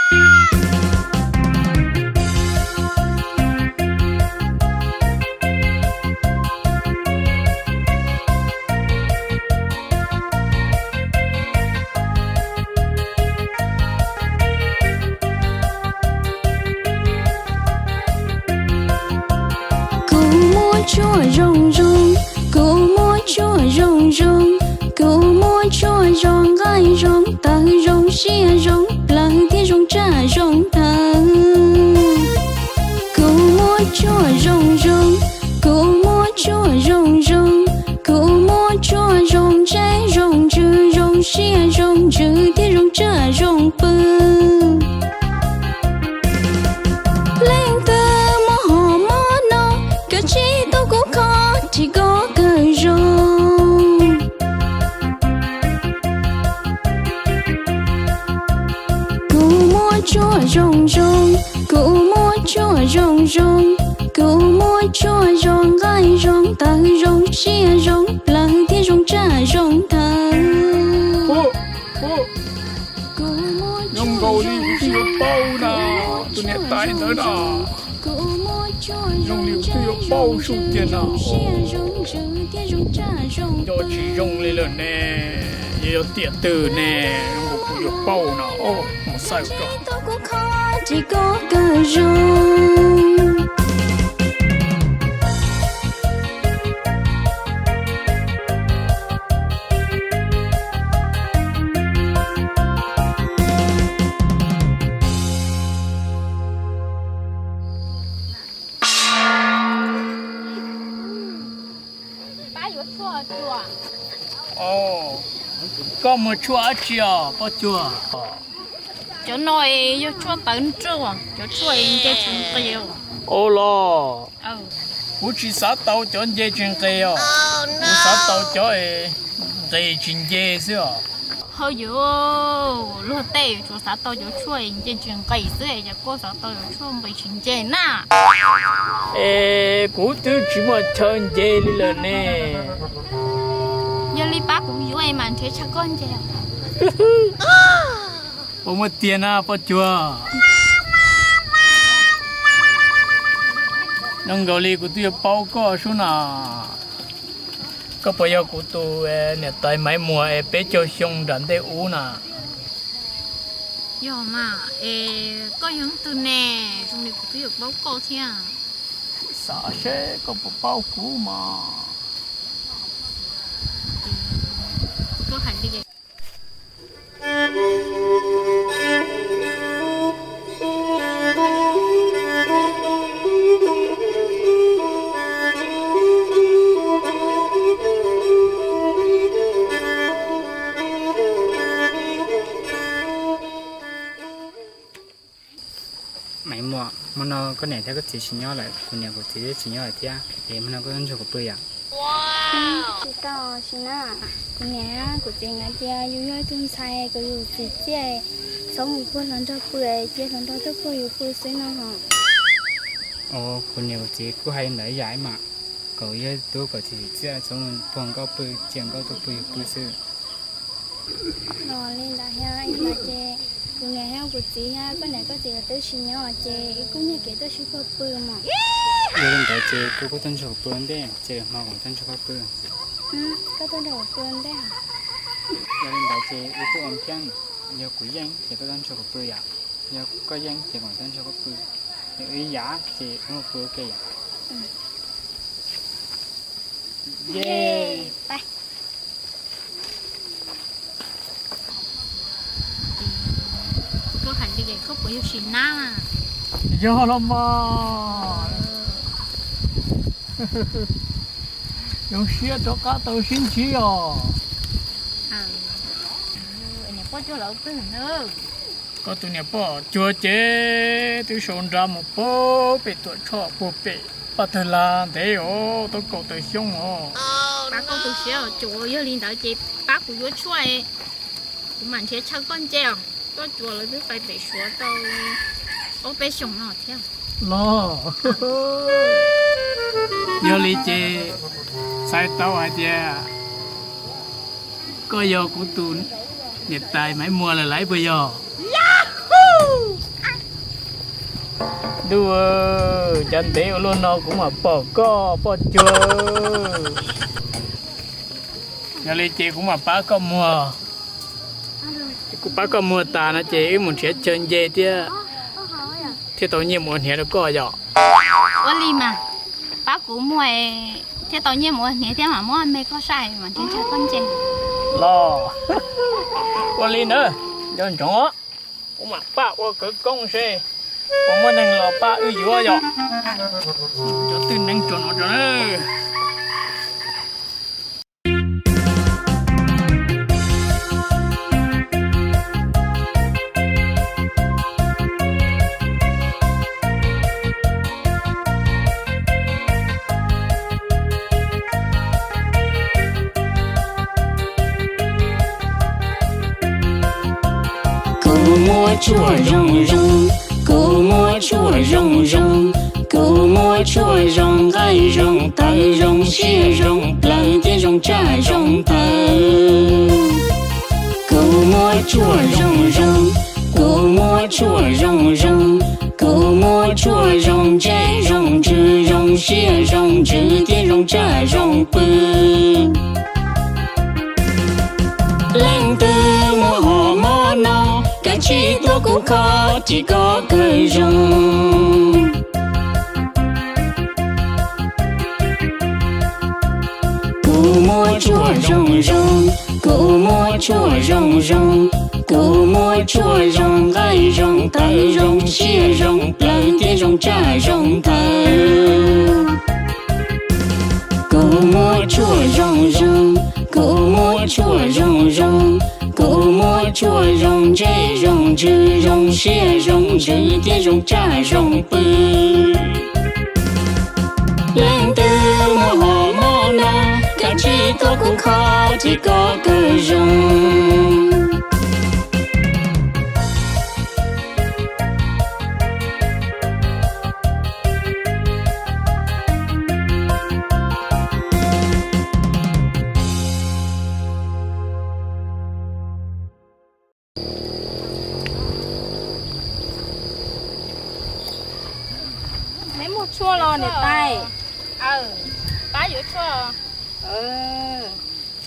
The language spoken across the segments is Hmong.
Kuv muaj tshuaj zoo zoo, kuv muaj tshuaj zoo zoo, kuv muaj tshuaj zoo nqaij zoo tawv zoo siab zoo plawv thiab zoo tsaj zoo ntawv. Kuv muaj tshuaj zoo zoo, kuv muaj tshuaj zoo zoo, kuv muaj tshuaj zoo ntse zoo ntsws zoo siab zoo ntsws thiab zoo tsaj zoo pw. Leej twg muaj hom mob no, kav tsij tuaj kuv kho, ces koj kawg zoo. Kuv muaj tshuaj zoo zoo, kuv muaj tshuaj zoo zoo, kuv muaj tshuaj zoo nqaij zoo tawv zoo siab zoo plawv thiab zoo tsaj zoo ntawv. Zoo nkaus li kuv twb yuav paub na, tus niam tais ntawd na. Zoo li kuv twb yuav paub sub tiag na. Nco tsis zoo li lawm ne, yog tiam twg ne, zoo nkaus kuv yuav paub no. Mus xauj tso. Koj muag tshuaj dab tsi os poj cuag? Cov no yog tshuaj tawv nroj, cov tshuaj nce tsis nqis. Ua los, kuv tsis xav tau cov nce tsis nqis os, kuv xav tau cov nqis tsis nce xwb os. Hauj yuav, luag tej tsuas xav tau cov tshuaj nce tsis nqis xwb, cas koj xav tau cov tshuaj nqis tsis nce na? Es kuv twb tsis muaj chaw nce li lawm ne. Yog li pab kuv yuav mas nrhiav chaw koj nce. Puas muaj tiag na poj cuag? Zoo nkaus li kuv twb yuav paub koj sub na. Koj puas yog kuv tus niam tais Maiv Muas es peb caug xyoo nram ntej ub na? Yog mas, es koj yog leej twg ne? Zoo li kuv twb yuav paub koj thiab. Xav seb koj puas paub kuv mas. Koj hais li Maiv Muas, hmo no koj niam thiab koj txiv tsis nyob lawm, kuv niam kuv txiv tsis nyob lawm thiab, es hmo no koj tuaj nrog kuv pw yom? Tsis tau, sim na, kuv niam kuv txiv nkawd tias yus yog ib tug ntxhais kom yus txiv txiaj, txhob mus puag hluas nraug pw, cia hluas nraug tuaj puag yus pw xwb no hos. Kuv niam kuv txiv kuj hais li ntawd ib yam mas, kom yus yog tub kom txiv txiaj, txhob mus puag nkauj pw, cia nkauj tuaj puag yus pw xwb. Los li ntawd thiab, ib ntawd ces kuv niam thiab kuv txiv thiab koj niam koj txiv lawv twb tsis nyob ces wb kuj nyiag kev tuaj sib puag pw mas. Yog li ntawd ces koj kuj tuaj nrog kuv pw ua ntej, ces lwm hmo kuv tuaj nrog koj pw. Koj tuaj nrog kuv pw ua ntej. Yog li ntawd ces wb kuj ua ib pliag, yog kuv yeej ces koj tuaj nrog kuv pw yom, yog koj yeej ces kuv tuaj nrog koj pw. Yog wb yav ces wb mus pw ua ke yom. Koj hais li koj puas yog sim na? Yog los mas. Zoo siab rov qab tau sib ntsib os. Koj tus niam poj cuag ces twb sau nra mus puag pem Tuam Tshoj puag pem Paj Tawg Lag ntev os, tau kaum tawm xyoo os. Pab koj tu siab os, yog li ntawd ces pab kuv yuav tshuaj, kuv mam nrhiav chaw koj nce os. Koj cuag lawv twb pais pem Suav tau ob peb xyoos no thiab los. Yog li ces txhais tau hais tias koj yog kuv tus niam tais Maiv Muas lawm lauj puas yog? Ntuj, cas ntev ua luaj no kuv mam pom koj poj cuag. Yog li ces kuv mam pab koj muag. Kuv pab koj muag tas no ces wb mus nrhiav chaw nce thiab, thiaj tau nyiaj mus ua hniav rau koj yom. Ua li mas, pab kuv muag thiaj tau nyiaj mus ua hniav thiab mam muab me koj saib mas nrhiav chaw koj nce. Los, ua li na, nco ntsoov os, kuv mam pab ua khawv koob seb puas muaj neeg los pab wb yuav yom. Cov twj neeb tso no tso na. Kuv muaj tshuaj zoo zoo, kuv muaj tshuaj zoo zoo, kuv muaj tshuaj zoo nqaij zoo tawv zoo siab zoo plawv thiab zoo tsaj zoo taw. Kuv muaj tshuaj zoo zoo, kuv muaj tshuaj zoo zoo, kuv muaj tshuaj zoo ntsej zoo ntsws zoo siab zoo ntsws thiab zoo tsaj zoo pw. Leej twg muaj hom mob no, kav tsij tuav kuv kho, ces koj kawg zoo. Kuv muaj tshuaj zoo zoo, kuv muaj tshuaj zoo zoo, kuv muaj tshuaj zoo nqaij zoo tawv zoo siab zoo plawv thiab zoo tsaj zoo taw. Kuv muaj tshuaj zoo zoo, kuv muaj tshuaj zoo zoo, kuv muaj tshuaj zoo ntsej zoo ntsws zoo siab zoo ntsws thiab zoo tsaj zoo pw. Leej twg muaj hom mob no, kav tsij tuav kuv kho, ces koj kawg zoo. Neb muaj tshuaj los niam tais? Pab yuav tshuaj.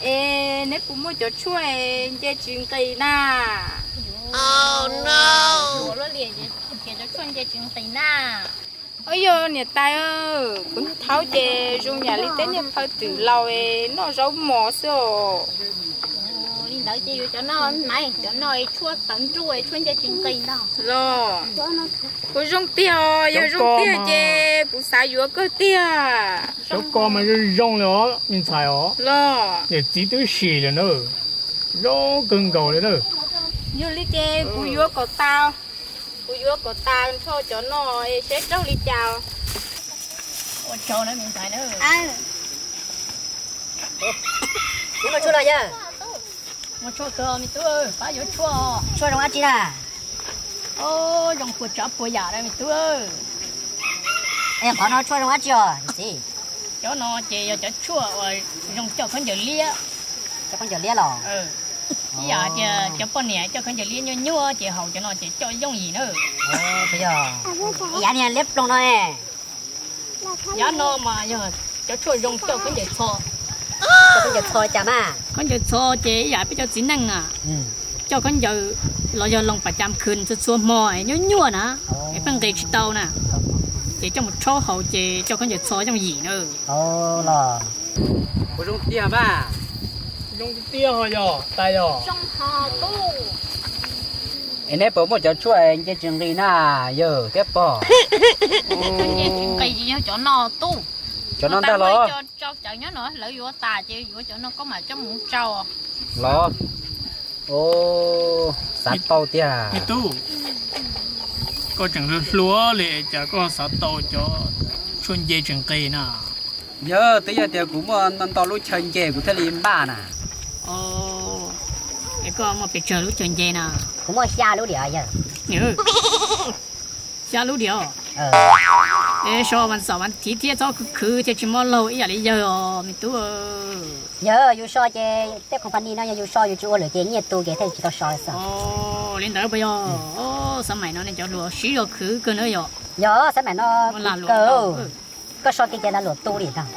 Es neb puas muaj cov tshuaj nce tsis nqis na? Ua li, cov tshuaj nce tsis nqis na. Yog niam tais, kuv thaub ces zoo yam li tej niag phawj twm laus noj zaub mos xwb os. Li ntawd ces yuav cov no, cov no tshuaj tawv nruj, tshuaj nce tsis nqis ntag. Los, kuv zoo tiag, yog zoo tiag ces kuv xav yuav kawg tiag. Cov ko mas zoo zoo li os me ntxhais os. Los, niam txiv twb sim lawm na, zoo kawg nkaus li na. Yog li ces kuv yuav kom tas, kuv yuav kom tas nrho cov no seb raug li cas. Ua tsaug na me ntxhais na. Muaj tshuaj los yawg? Muaj tshuaj kawg me tub, pab yuav tshuaj. Tshuaj zoo dab tsi na? Zoo puas tsav puas yam na me tub. Es qhov no tshuaj zoo dab tsi os txiv? Cov no ces yog cov tshuaj uas zoo coj khaub ncaws liab. Coj khaub ncaws liab los? Ib yam tias cov poj niam coj khaub ncaws liab nyuaj nyuaj ces haus cov no ces coj yooj yim na. Ib yam niag liab ploog no ne. Yav no mas yog cov tshuaj zoo coj khaub ncaws txho. Coj khaub ncaws txho cas mas? Khaub ncaws txho ces ib yam peb cov txiv neej na, coj khaub ncaws los yog loo pas cas khwv txhua txhua hmo es nyuaj nyuaj na, es pheej nqis tsis tau na, ces coj mus rhaub haus ces coj khaub ncaws txho yooj yim na. Los, kuv zoo tiag mas. Zoo tiag ho yog tais yog. Es neb puas muaj cov tshuaj nce tsis nqis na yawg thiab pog? Nce tsis nqis yog cov no tub. Cov no ntag los? Cov tsau cawv nyob no lawv yuav tas ces yuav cov no koj mam coj mus tsau. Los, xav tau tiag. Me tub, koj tseem hluas hluas li cas koj xav tau cov tshuaj nce tsis nqis na? Yog, twb yog tias kuv muaj ntau lub chaw nce kuv thiaj li npaj na. Es koj muaj pes tsawg lub chaw nce na? Kuv muaj xya lub diam yawg. Xya lub diam. Es so mas xav mas thim thiab txhob khwv khwv thiaj tsis mob laug ib yam li yawg os me tub. Yog yus so ces tej company no yog yus so yus tsis ua lawm ces nyiaj tu ces thiaj tsis tau so xwb. Li ntawd puas yog? Xav maim no nej cov hluas siv zog khwv kawg na yom. Yog xab mam no kawg, koj so kiag ces lam luam tu li ntag.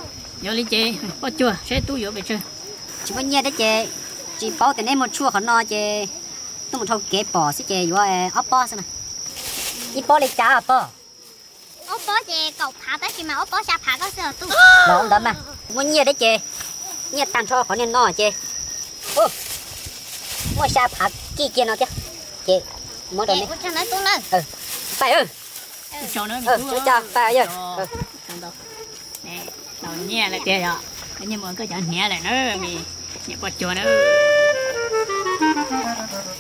Yog li ces poj cuag saib tub yuav pes tsawg. Tsis muaj nyiaj thiab ces tsis paub tias neb muag tshuaj qhov no ces tuaj mus dhau kev pom xwb ces yuav ob pob xwb na. Ib pob li cas pog? Ob pob ces kaum phav tab sis mas ob pob xya phav koj xwb os tub. Los ntawd mas muaj nyiaj thiab ces nyiaj tag nrho qhov niag no ces muaj xya phav kij kiag no thiab ces muab rau neb. Pais, pais yawg. Nyiaj lawm tiag yog nyiaj mus koj cov hniav lawm na, niam poj cuag na.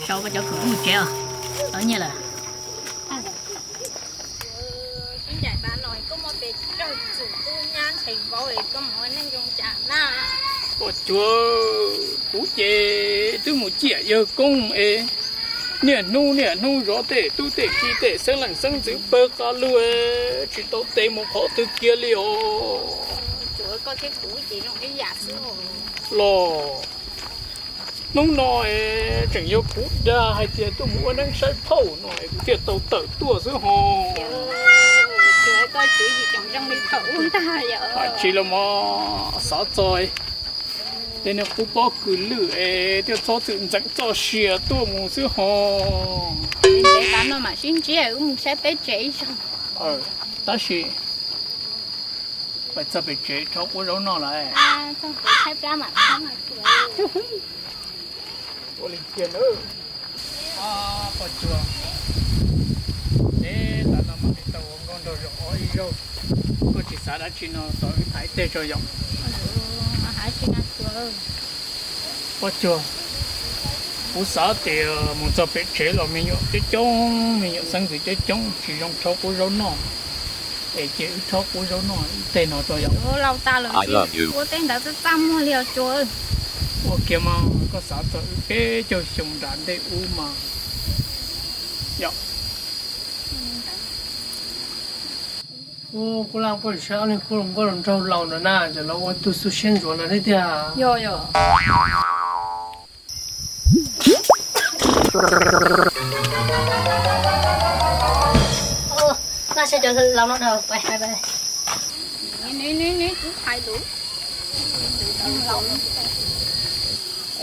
Sau koj cov khoom mus tsev os, tau nyiaj lawm. Ib ncaim tas no koj muaj pes tsawg txwm tub nyab ntshe vauv es koj mus ua neej zoo cas na? Poj cuag, kuv ces twb mus ciam yawg koob es niaj hnub niaj hnub zov tej tub tej ki tej xeeb leej xeeb ntxwv pawg qab lug, tsis tau tes mus qhov twg kiag li os. Los hnub no tseem yog kuv dag hais tias tuaj mus ua neeb saib phauj no es kuv thiaj tau tawm tuaj xwb ho. Tsis los mas xav txog tej niag qub pob kws lwj es thiaj txhob txwm ntxeev txoj sia tuaj mus xwb ho. Ntev tas no mam sib ntsib, wb mus saib peb tsev ib zaug. Tab sis pais txog pem tsev rhaub qub zaub noj lawm. Ua li kiag na. Poj cuag, ntev tas no mam li tau ua nkauj nraug zaum ob ib zaug, koj tsis xav dab tsi no tos wb tham ib teg tso yom? Poj cuag, kuv xav tias mus txog pem tsev los me nyuam coob coob, me nyuam xeeb ntxwv coob coob tsis zoo rhaub qub zaub noj, es cia wb rhaub qub zaub noj ib teg no tso yom? Laus tas lawm, ua tej ntawd txaj txaj muag li os cuag. Ua kiag mas koj xav txog wb peb caug xyoo nram ntej ub mas yom. Kuv laj poj saib ob leeg kuj nkauj nraug laus ntawd na, ces los ua tus xu siab ntsuav ntawd thiab tiag. Yog yog.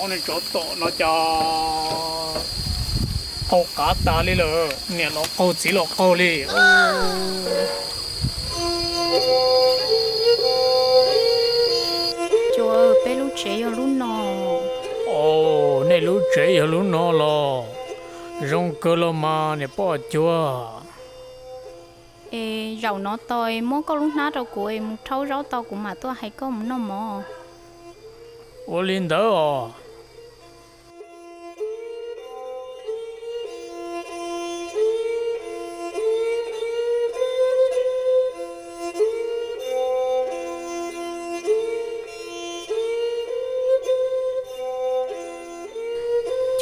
Ob neeg tsov tom no cas qaug qav tas li lawm, niam los qaug txiv los qaug li. Cuag, peb lub tsev yog lub no. Os, nej lub tsev yog lub no los? Zoo kawg los mas niam poj cuag. Es zaum no tau es muab koj lub hnab rau kuv es mus rhaub zaub tau kuv mam tuaj hais koj mus noj mov. Ua li ntawd os.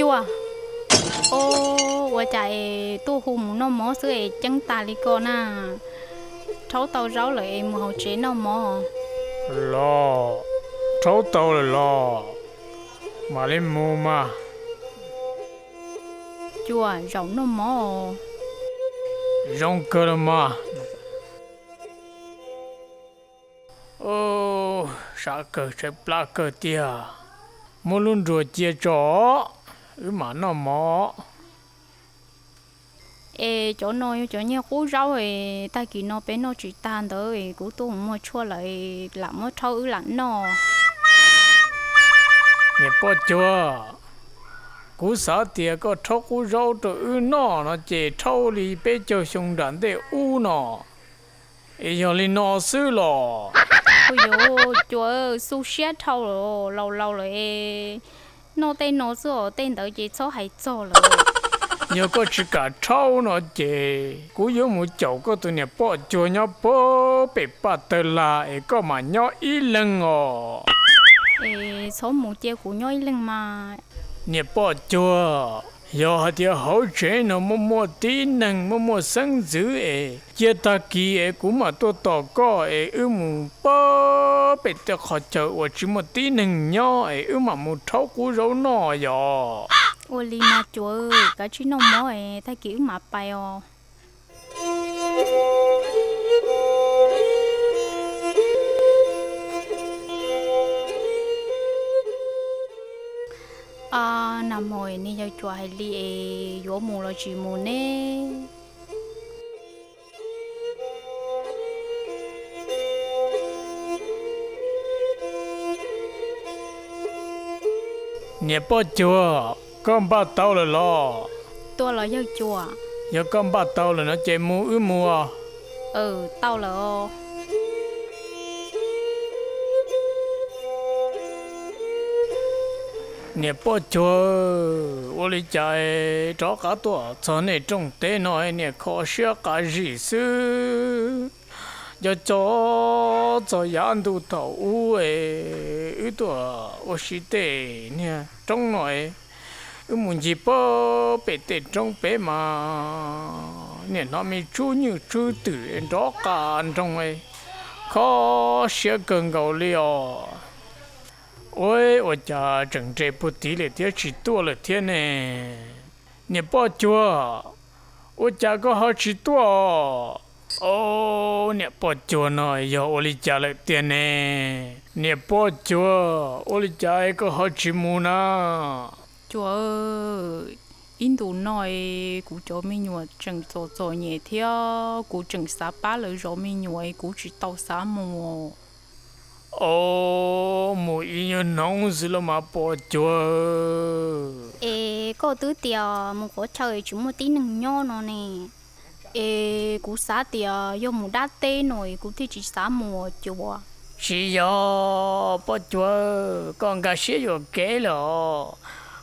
Cuag, o, ua cas es tuaj hu mus noj mov xwb es ceeb tas li ko na? Rhaub tau zaub lawm es mus hauv tsev noj mov. Los, rhaub tau lawm los, mam li mus mas. Cuag, zaum noj mov. Zoo kawg los mas. Sab kawg tshaib plab kawg tiag. Muab lub nruas cia tso, wb mam noj mov. Es cov no yog cov niag qub zaub es tag kis no peb noj tsis tag ntawd es kuv tuaj mus muag tshuaj lawm, lam muab rhaub wb lam noj. Niam poj cuag, kuv xav tias koj rhaub qub zaub rau wb noj no ces rhaub li peb caug xyoo nram ntej ub no, es yog li no xwb los? Ua yuav cuag, xu siab dhau lawm, laus laus lawm es noj tej no xwb os, tej ntawd ces txhob hais txog lawm. Yog koj tsis kam rhaub no ces kuv yuav mus caum koj tus niam poj cuag nyob puag pem paj tawg lag es koj mam nyob ib leeg os. Es txhob mus, cia kuv nyob ib leeg mas. Niam poj cuag, yog hais tias hauv tsev no muaj muaj tib neeg muaj muaj xeeb ntxwv es cia tag kis es kuv mam tuaj tos koj es wb mus puag pem tej qhov chaw uas tsis muaj tib neeg nyob es wb mam mus rhaub qub zaub noj yom. Ua li mas cuag, kav tsij noj mov es tag kis wb mam pais os. Nag hmo niag yawg Cuas hais li es yuav mus los tsis mus ne? Niam poj cuag, koj npaj tau lawm los? Tuaj los yawg Cuas. Yog koj npaj tau lawm no ces mus wb mus. Tau lawm. Niam poj cuag, ua li cas rov qab tuaj txog nej rooj teb no niam kho siab qas zim xwb? Nco co txog yav ntuj thaum ub es wb tuaj ua si tej niag roob no, wb mus ncig pag pem tej roob pem mas niam hnov me tsub nyuj tsub twm nrov qas nroog, kho siab kawg nkaus li os. Ua, ua cas tseem nres puag tid lawm thiab tsis tuaj lawm thiab ne? Niam poj cuag, ua cas koj ho tsis tuaj? Au, niam poj cuag no yog ua li cas lawm tiag ne? Niam poj cuag, ua li cas koj ho tsis mus na? Cuag, ib ntus no kuv cov me nyuam tseem txom txom nyem thiab kuv tseem xav pab lawv zov me nyuam kuv tsis tau xav mus. Au, mus ib nyuag hnub xwb los mas poj cuag. Es koj twb tias mus qhov chaw tsis muaj tib neeg nyob no ne. Es kuv xav tias yog mus dab teb no es kuv thiaj tsis xav mus cuag. Tsis yog poj cuag, koj nkag siab yuam kev lawm os.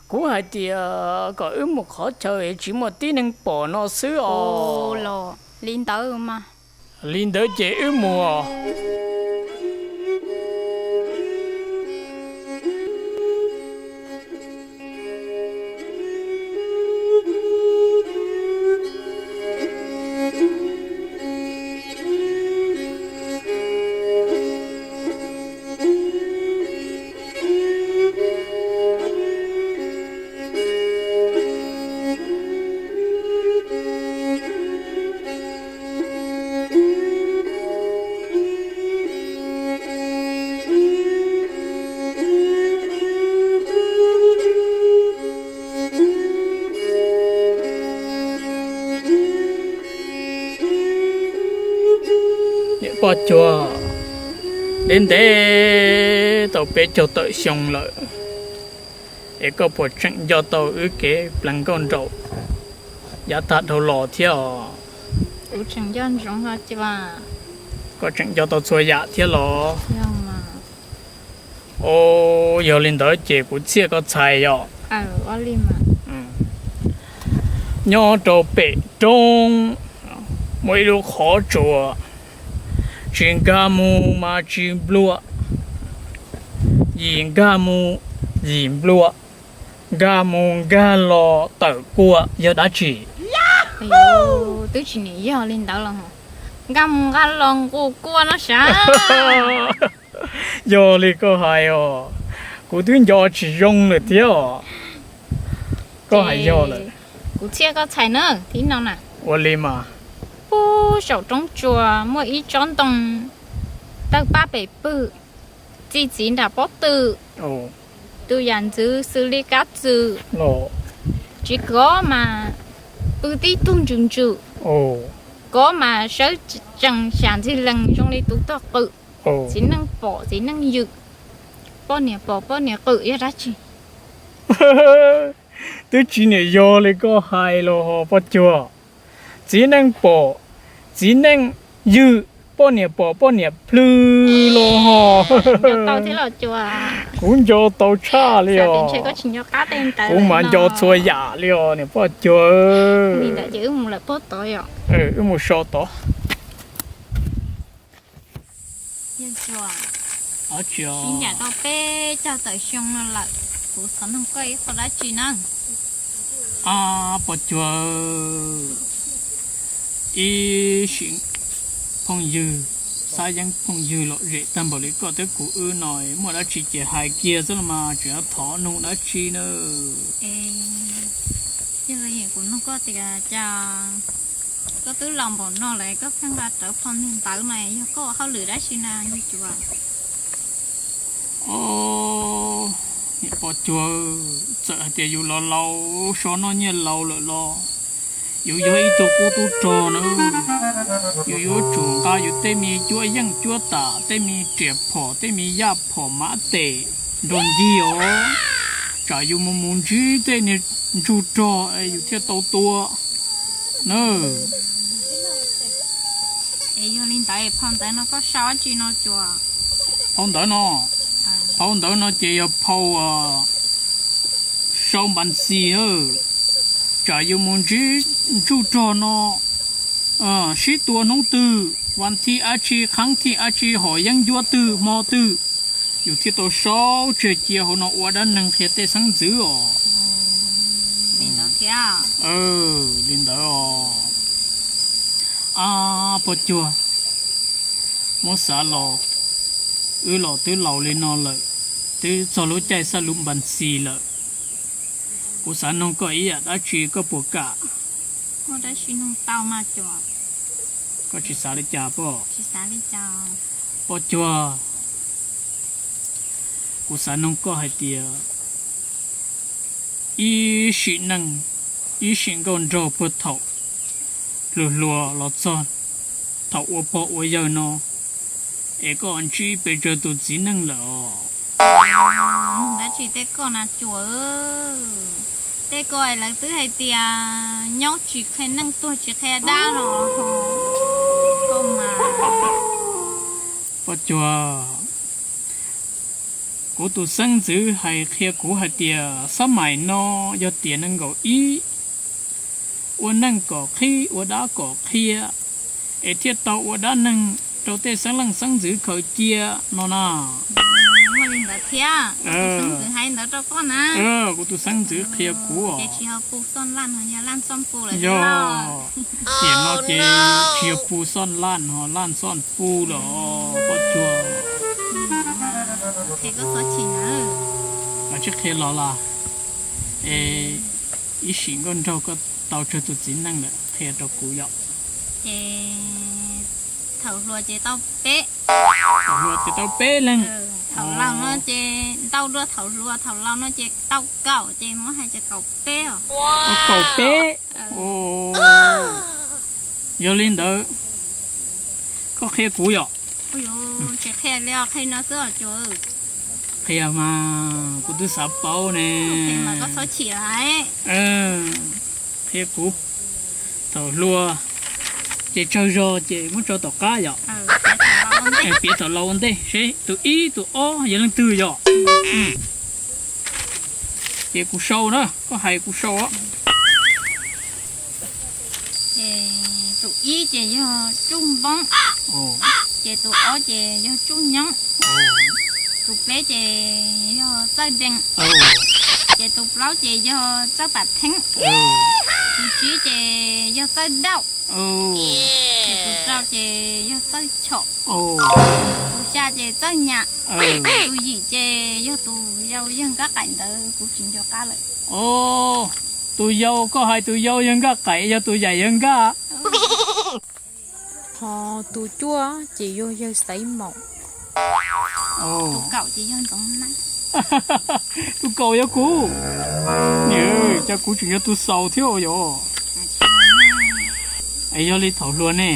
Kuv hais tias kom wb mus qhov chaw es tsis muaj tib neeg pom no xwb os. Los li ntawd mas. Li ntawd ces wb mus. Niam poj cuag, ntev ntev tau peb caug tawm xyoo lawm, es koj puas tseem nco tau wb kev plees nkauj nraug yav tag dhau los thiab os? Kuv tseem nco ntsoov os cuag. Koj tseem nco tau txhua yam thiab los? Yog li ntawd ces kuv txhiaj koj txhais yom. Nyob rau pem roob muaj ib lub qhov tsua, tsis nkag mus mas tsis nplua, yim nkag mus yim nplua, nkag mus nkag los tawm kua yog dab tsi? Twb tsis nim yog li ntawd los, nkag mus nkag los nqus kua no sav. Yog li koj hais os, kuv twb nco tsis zoo lawm thiab os. Koj hais yog lawm. Kuv txhiaj koj txhais na, thib no na. Ua li mas. Pub saum roob tsua muaj ib tsob ntoo tawg pab pem pwg, txi txiv nram pob tw, tus yam ntxwv xws li kab txwm, tsis kov mas pw tib tug ntsws ntsws, kov mas sawv tsees xyam ntxig lees zoo li tus tog qwm. Txiv neej pom txiv neej ywm, poj niam pom poj niam qwm yog dab tsi? Twb tsis nim yog li koj hais los poj cuag. Txiv neej pom txiv neej ywm, poj niam pom poj niam plhws los hos. Kuv nco tau tshaj li os. Kuv mas nco txhua yam li os niam poj cuag. Wb mus so tod. Sib ncaim tau peb caug tawm xyoo no lawm, kuv xav nug koj ib qho dab tsi na? Poj cuag, ib sim phooj ywg, xab yeeb phooj ywg lom zem tag npaum li koj thiab kuv wb no, muaj dab tsi ces hais kiag xwb los mas tseem thov nug dab tsi na. Yog li kuv nug koj tias cas koj twb laus npaum no lawm koj pheej nqa rawv phau ntawv na, yog koj ua hauj lwm dab tsi na yawg cuas? Poj cuag, txawm hais tias yus los laus so noj nyiaj laus lawm los yus yog ib tug qub tub rog na. Yus yuav tsum nqa yus tej me cuab yeej cuab tam, tej me riam phom, tej me yaj phom mab tes nrog ncig os, tsam yus mus mus ntsib tej niag ntsug rog es yus thiaj tau tua na. Es yog li ntawd phau ntawv no koj sau dab tsi no, Cuas? Phau ntawv no, phau ntawv no ces yog phau sau npas xis, tsam yus mus ntsib ntsuj rog no sib tua hnub twg, vas thib dab tsi, qhab thib dab tsi, hom yeeb ncuab twg hmo twg, yus thiaj tau sau tseg cia hauv no ua dab neeg qhia tej xeeb ntxwv os. Li ntawd os. Ab, poj cuag, muab xav los wb los twb laus li no lawm, twb txog lub caij xab lub npas xis lawm. Kuv xav noog koj ib yam dab tsi, koj puas kam? Koj tsis xav li cas poj? Poj cuag, kuv xav noog koj hais tias ib sim neej, ib sim nkauj nraug puag thaum hluas hluas los txog thaum ua pog ua yawg no, es koj ntsib pes tsawg tus txiv neej lawm os? Dab tsi tej koj na Cuas? Tej ko lawv twb hais tias nyob tsis qhia neej tuag tsis qhia dab los. Poj cuag, kuv tus xeeb ntxwv hais qhia kuv hais tias xab maim no yog tiam nees nkaum ib, ua neej kom qhib ua dab kom qhia, es thiaj tau ua dab neeg rau tej xeeb leej xeeb ntxwv khaws cia no na. Kuv tus xeeb ntxwv qhia kuv os. Yog, tiam no ces tsis yog pu xoj laj ho laj xoj pu lawm os poj cuag. Mas tsis qhia los las, es ib sim nkauj nraug koj tau tsawg tus txiv neej lawm qhia rau kuv yom. Ces thaum hluas ces tau peb. Thaum hluas ces tau peb leeg. Thaum laus no ces ntau dua thaum hluas, thaum laus no ces tau kaum ces muab hais ces kaum peb os. Tau kaum peb. Yog li ntawd koj qhia kuv yom. Qhia mas kuv twb xav paub ne. Qhia kuv, thaum hluas ces tsawg zog ces muab tso tom qab yom. Piav thaum laus ua ntej seb tus ib tus ob yog leej twg yom. Ces kuv sau na, koj hais kuv sau. Tus ib ces yog Tsuj Npoob, ces tus ob ces yog Tsuj Nyoob, tus peb ces yog Txawj Dees, ces tus plaub ces yog Txawj Pam Theeb, tus tsib ces yog Txawj Dauj, ces tus rau ces yog Txawj Chom, tus xya ces Txawj Nyam, tus yim ces yog tus yau yawg Nkaj Qaim ntawd kuv tsis nco qab lawm. Tus yau, koj hais tus yau yawg Nkaj Qaim yog tus yam yawg Nkaj. Ho tus cuaj ces yog yawg Xaiv Maum. Tus kaum ces yog Ntxoov Nab. Tus kaum yog kuv. Cas kuv tseem yog tus xaus thiab yom. Es yog li thaum hluas ne?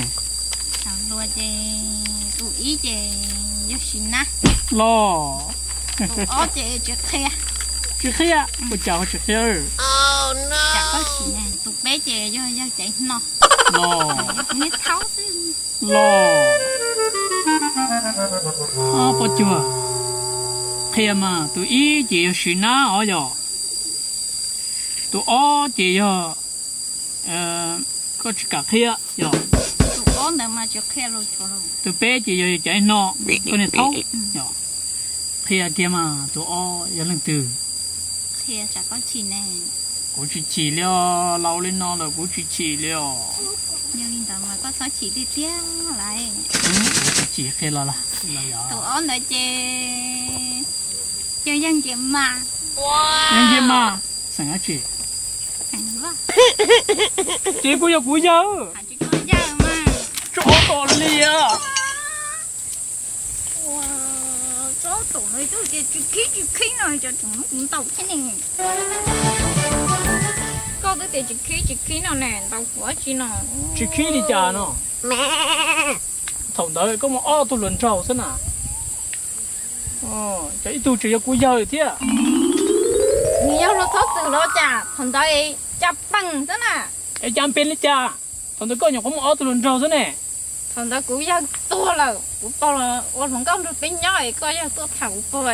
Thaum hluas ces tus ib ces yog Siv Nab. Los. Tus ob ces tsis qhia. Tsis qhia? Ua cas ho tsis qhia? Tus peb ces yog yawg Caiv Hno. Los. Los. Poj cuag, qhia mas tus ib ces yog Siv Nab os yom. Tus ob ces yog, koj tsis kam qhia yom. Tus peb ces yog Caiv Hno, koj niag thaub. Qhia kiag mas tus ob yog leej twg? Kuv tsis chim li os, laus li no lawm kuv tsis chim li os. Kuv tsis chim, qhia los. Tus ob ntawd ces yog Yeej Nce Mas. Yeej Nce Mas, xeem dab tsi? Ces kuj yog kuv yawg. Tso tos lias. Tsob tom no twb tias tsis khib tsis khib no, cas tseem muab kuv ntaus thiab ne? Koj twb tias tsis khib tsis khib no ne, ntaus kuv dab tsi no? Tsis khib li cas no? Thaum ntawd koj muaj ob tug hluas nraug xwb na. Ces ib tug tseem yog kuv yawg thiab. Nws yog hluas txhob txwm los cas, thaum ntawd cas peem xwb na. Es cas peem li cas? Thaum ntawd koj nyuam qhuav muaj ob tug hluas nraug xwb ne. Thaum ntawd kuv yawg tuag lawm, kuv pog ua hluas nkauj nrog peb nyob es koj yawg tuaj tham kuv pog,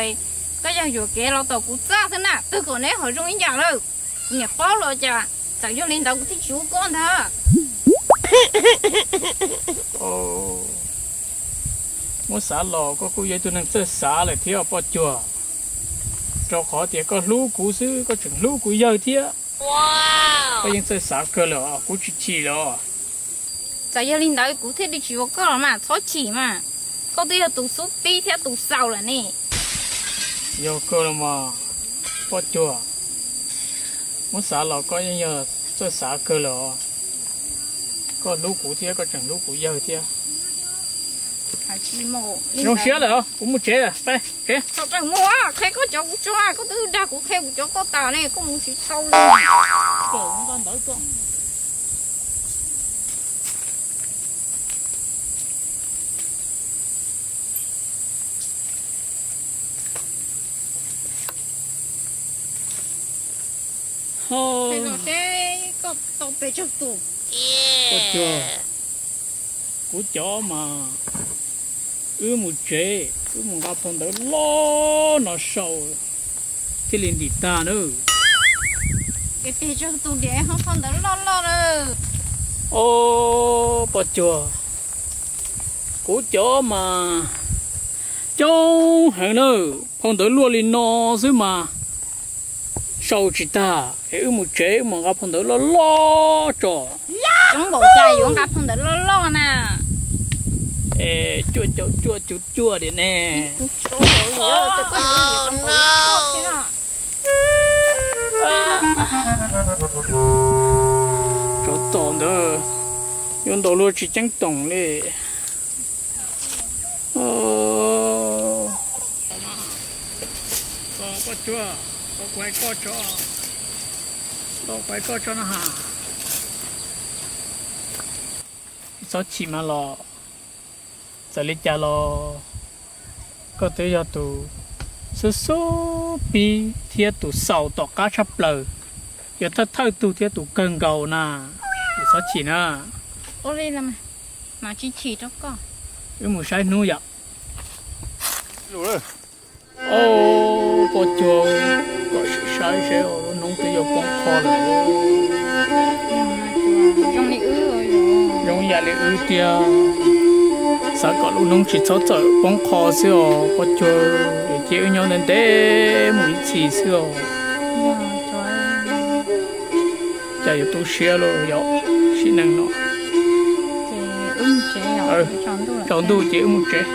koj yawg yuam kev los tom kuv txaj xwb na, twg kom neb ho zoo ib yam lawm. Kuv niam paub los cas, txawm yog li ntawd kuv thiaj tsis ua koj ntag. Muab xav los koj kuj yog ib tug neeg txawj xav lawm thiab poj cuag, rau qhov tias koj hlub kuv xwb koj tseem hlub kuv yawg thiab. Koj yeej txawj xav kawg lawm os, kuv tsis chim lawm os. Txawm yog li ntawd kuv thiaj li tsis ua koj los mas txhob chim mas, koj twb yog tus xub pib thiab tus xaus lawm ne. Yog kawg los mas, poj cuag, muab xav los koj yeej yog txawj xav kawg lawm os. Koj hlub kuv thiab koj tseem hlub kuv yawg thiab. Zoo siab lawm, kuv mus tsev lawm, peb qhia koj cov kuv tso, koj twb dag kuv qhia kuv cov koj tas ne, koj mus tsis tau li. Koj tau pes tsawg tus? Koj cuag, kuv cov mas wb mus tsev, wb mus nqa phau ntawv loj no sau thiaj li ntim tag na. Pes tsawg tus diam ho phau ntawv loj loj na? Os, poj cuag, kuv cov mas coob heev na, phau ntawv luaj li no xwb mas sau tsis tag, es wb mus tsev wb mus nqa phau ntawv loj loj tso. Coob npaum cas yuav nqa phau ntawv loj loj na? Es cuaj caum cuaj cuv cuaj diam ne. Tsov tom ntawd yuav ntaus luag tsis ceeb toom li. Koj cuag, kuv hais koj tso, kuv hais koj tso no ha. Txhob chim mas los, txawm li cas los koj twb yog tus xub xub pib thiab tus xaus tom qab tshaj plaws, yog thawj thawj tug thiab tus kawg nkaus na. Txhob chim na. Wb mus saib hnub yom. Os, poj cuag, kom sim saib seb lub hnub twb yuav poob qho lawm. Zoo yam li wb tiag, xav kom lub hnub tsis txhob txawm poob qho xwb os poj cuag, cia wb nyob ntev ntev mus ib txhis xwb os. Cas yuav tu siab lauj, yog sim neej no. Tsaus ntuj ces wb mus tsev.